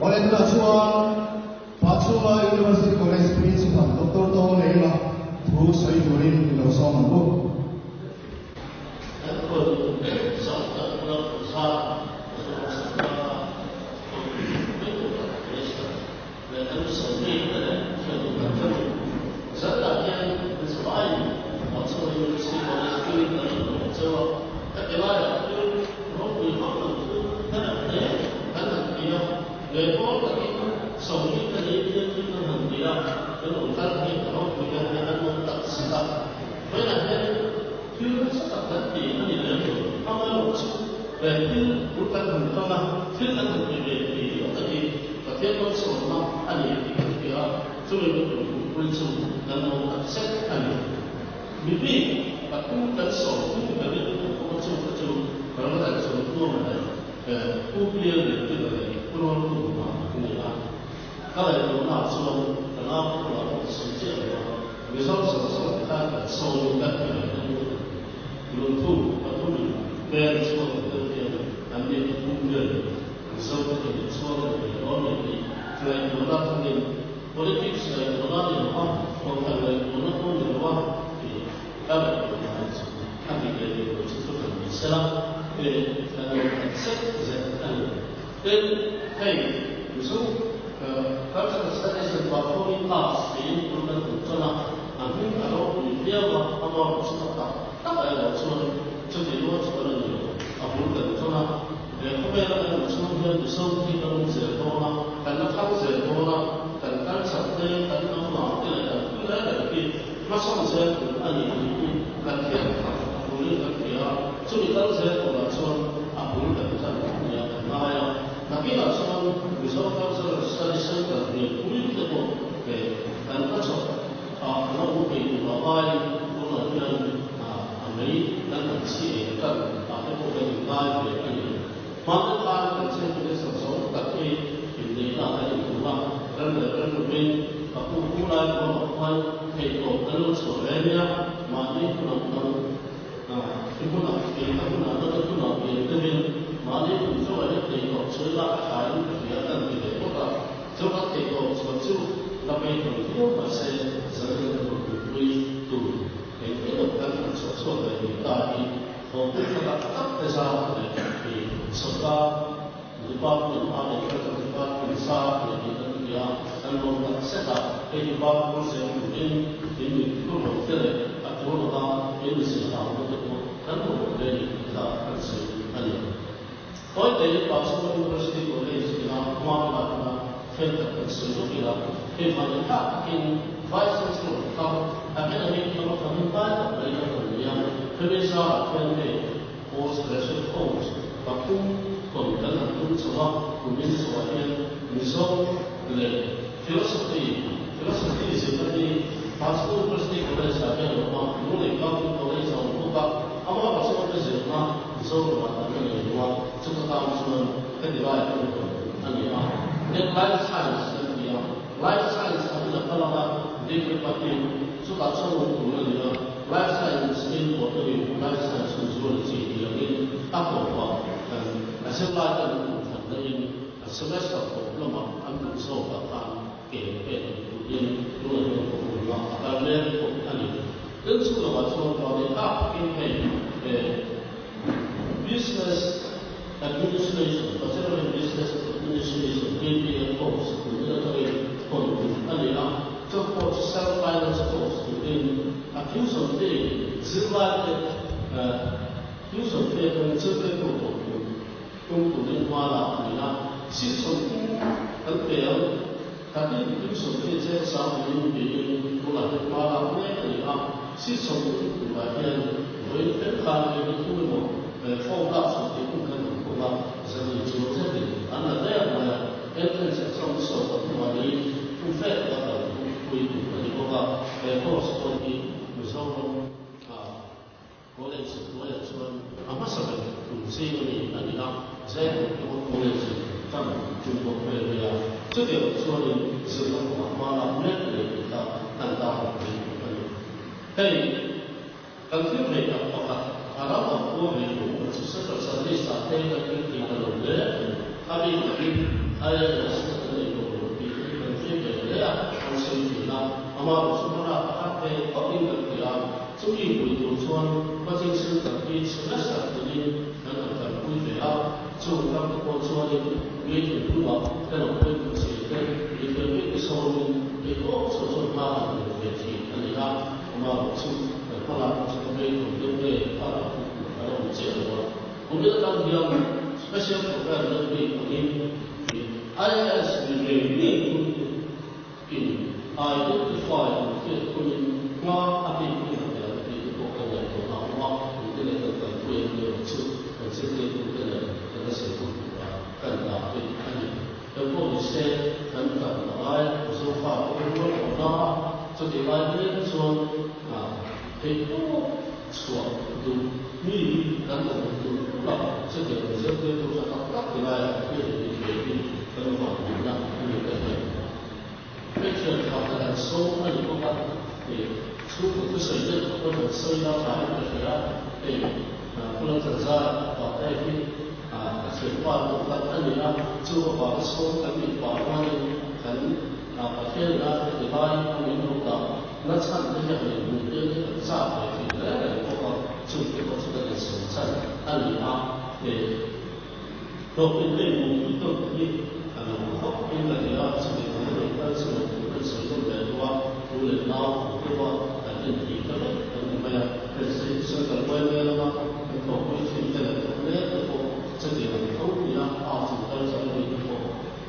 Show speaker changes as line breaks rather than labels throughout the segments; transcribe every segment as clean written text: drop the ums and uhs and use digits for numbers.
Awle tunah chuan Pachhunga University College Principal Doctor Tawngleila thu sawi turin i lo sawm ang u.
Amaherawhchu hmana a har ve khawpin kan hria a, chumi pui tur chuan coaching center hi semester tinin kan han kalpui ve a, chung ram te pawh chuanin meeting hnuah kan lo pui duh che te, mithiam bik te sawmin theihtawp chauh chuan hma han leh ve thin a ni a, amaherawhchu kan hmalak chu ka vei thawm deuh nge a rah hmuh tur a la awm chiah lo a. Kumin atang hian special program deuh bik angin IAS mi ngei ngei tum te In identify an hriat hunin hma a bik in a tel tih te pawh kan ngaihtuah a awm a, engtin nge kan kalpui ang tih erawh chu kan zirtirtute leh kan la zirtu turah kan dah rih a ni. Engpawh ni se kan kal a ngai, Zofa te hi rual awm na a, chutih lai mek chuan theihtawp chhuah duh mi kan awm tur tur a, chutiang kan zirtirtu tha tak tak ti laiah hriat leh thei hi kan vangduhna a ni ta hian. Hmeichhiat kha ka han sawm a ni bawk a, hei chhungkaw thusawi deuh ka pawn han sawi la tha in ka hria, hei Pu Lalthanzara pa te hi ka thianpa pawh kha a ni a, chu avanga sawm kan nih pah rualin kan Pathian ina heti lai a min lo dah na chhan te hi han inhmuh tir hi kan chak ve thin reng reng bawk a, chungte pawh chu kan insawm chhan a ni a, hei. Hlawhtlin hei hmuh pui tawk hi a lo khawp in ka hria, chumi ang a rawn kal chu lo tur kan sawi zawm leh duh a, u leh nau ang deuh a kan inti ta vek kan ni mai a, hei Central yma lama kan thawhpui thin te leh thawk mek te pawh chutiang ang tho ni a, arts and culture a mi te pawh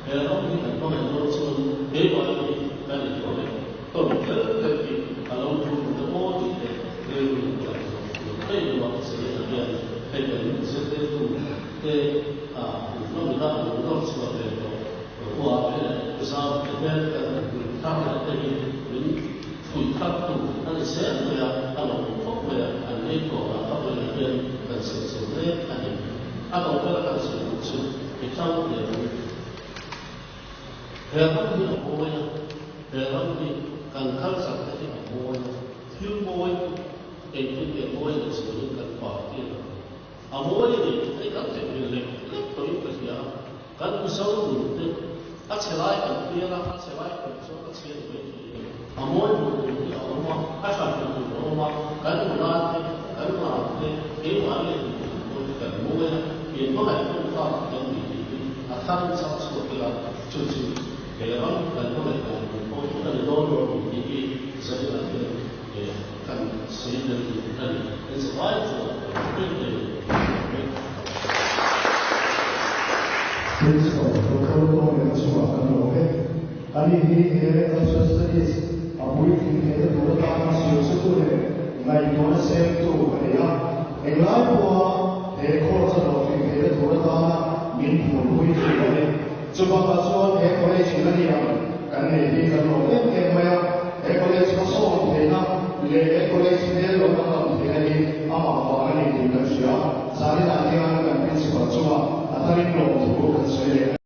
he ram hi kan hmangaih dawn chuan keimah hi kan inhmangaih tawn tel tel hi a lo tul ta maw tih te rilru in kan zawh tur daih lo a, Selena hian hei kan zirtirtu te a hlawmna a lo nawr chhuah ve tawh ruah te leh zau te hmel kan han pui thar leh te hi min fuih thar tu a ni zel mai a, a lo awm khawp mai a, an ei tawh lah ka vawiin hian kan zir chho mek a ni. A lo ber kan zir duh chu mi tlang leh ru. He ram hi a mawi a, he ram hi kan culture te hi a mawi a, thil mawi engtin nge mawi leh zualin kan party ang. A mawi a ni, hei kan theihnghilh lek lek tawhin ka hria a, kan Mizo nun te a chhe lai kan hrial a, a chhe lai kan chuan a chhe ni mai thei a ni. A mawi hmuh tur hi a awm a, a tha hmuh tur a awm a, kan nula te, kan ram te, keimah leh duh tur pawh hi kan mawi a, inhmangaih hun kha kan ni tih hi a thar chak chhuak ila, chu chu he ram kan hmangaih dan tur pawh hi a ni dawn lo tih hi Zaninah hian Kan sawi tel duh a ni. Kan zavai chuan kan hre ve lo vek.
Principal Doctor Tawnglen chungah kan lawm e. Ani hi he Cultural Studies a puitling theihna tur atana zirchhutu leh ngaihtuahna semtu a ni a. Englai pawha he course a hlawhtling theihna tur atana min phurpui thin a ni. Chubakah chuan he college in a ni ang kan nei hi kan lawm em em mai a, he college hmasawn theihna leh he college hmel lo danglam theihna hi amah vang a ni tih kan hria. Zaninah hian kan principal chungah a tharin lawmthu kan sawi leh a ni.